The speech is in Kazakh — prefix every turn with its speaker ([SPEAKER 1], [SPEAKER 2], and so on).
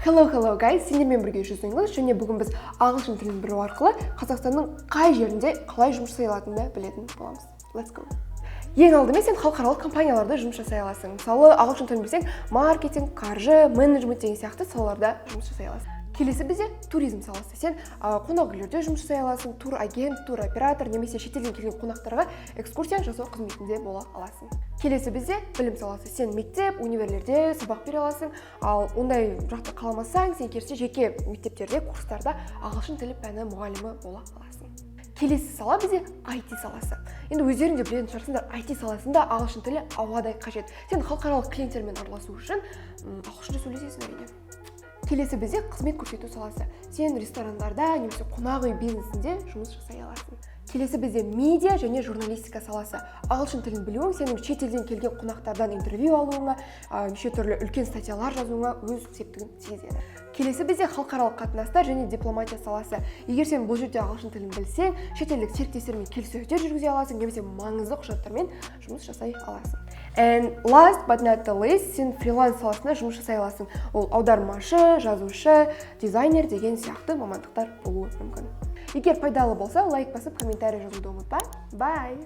[SPEAKER 1] Hello, hello, guys! Сендермен бірге Жүз English және бүгін біз ағылшын тілін білу арқылы Қазақстанның қай жерінде қалай жұмыс жасай алатыныңды білетін боламыз. Let's go! Ең алдымен сен халықаралық компанияларда жұмыс жасай аласың. Мысалы, ағылшын тілін білсең, маркетинг, қаржы, менеджмент деген сияқты салаларда жұмыс жасай аласың. Келесі бізде туризм саласы. Сен қонақ үйлерде жұмыс жасай аласың, тур агент, тур оператор немесе шетелден келген қонақтарға экскурсия жасау қызметінде бола аласың. Келесі бізде білім саласы. Сен мектеп, универлерде сабақ бере аласың, ал ондай жақты қаламасаң, сен керісінше жеке мектептерде, курстарда ағылшын тілі пәні мұғалімі бола аласың. Келесі сала бізде IT саласы. Енді өздерің де білетін шығарсыңдар, IT саласында ағылшын тілі ауадай қажет. Сен халықаралық клиенттермен араласу үшін ағылшынша сөйлесесің, әрине. Келесі бізде қызмет көрсету саласы. Сен ресторандарда немесе қонақ үй бизнесінде жұмыс жасай аласың. Келесі бізде медиа және журналистика саласы. Ағылшын тілін білуің сенің шетелден келген қонақтардан интервью алуыңа, неше түрлі үлкен статьялар жазуыңа өз септігін тигізеді. Келесі бізде халықаралық қатынастар және дипломатия саласы. Егер сен бұл жерде ағылшын тілін білсең, шетелдік серіктестермен келіссөздер жүргізе аласың немесе маңызды құжаттармен жұмыс жасай аласың. And last but not the least, сен фриланс саласында жұмыс жасай аласың. Ол аудармашы, жазушы, дизайнер деген сияқты мамандықтар болуы мүмкін. Егер пайдалы болса, лайк басып, комментарий жазуды ұмытпа. Bye!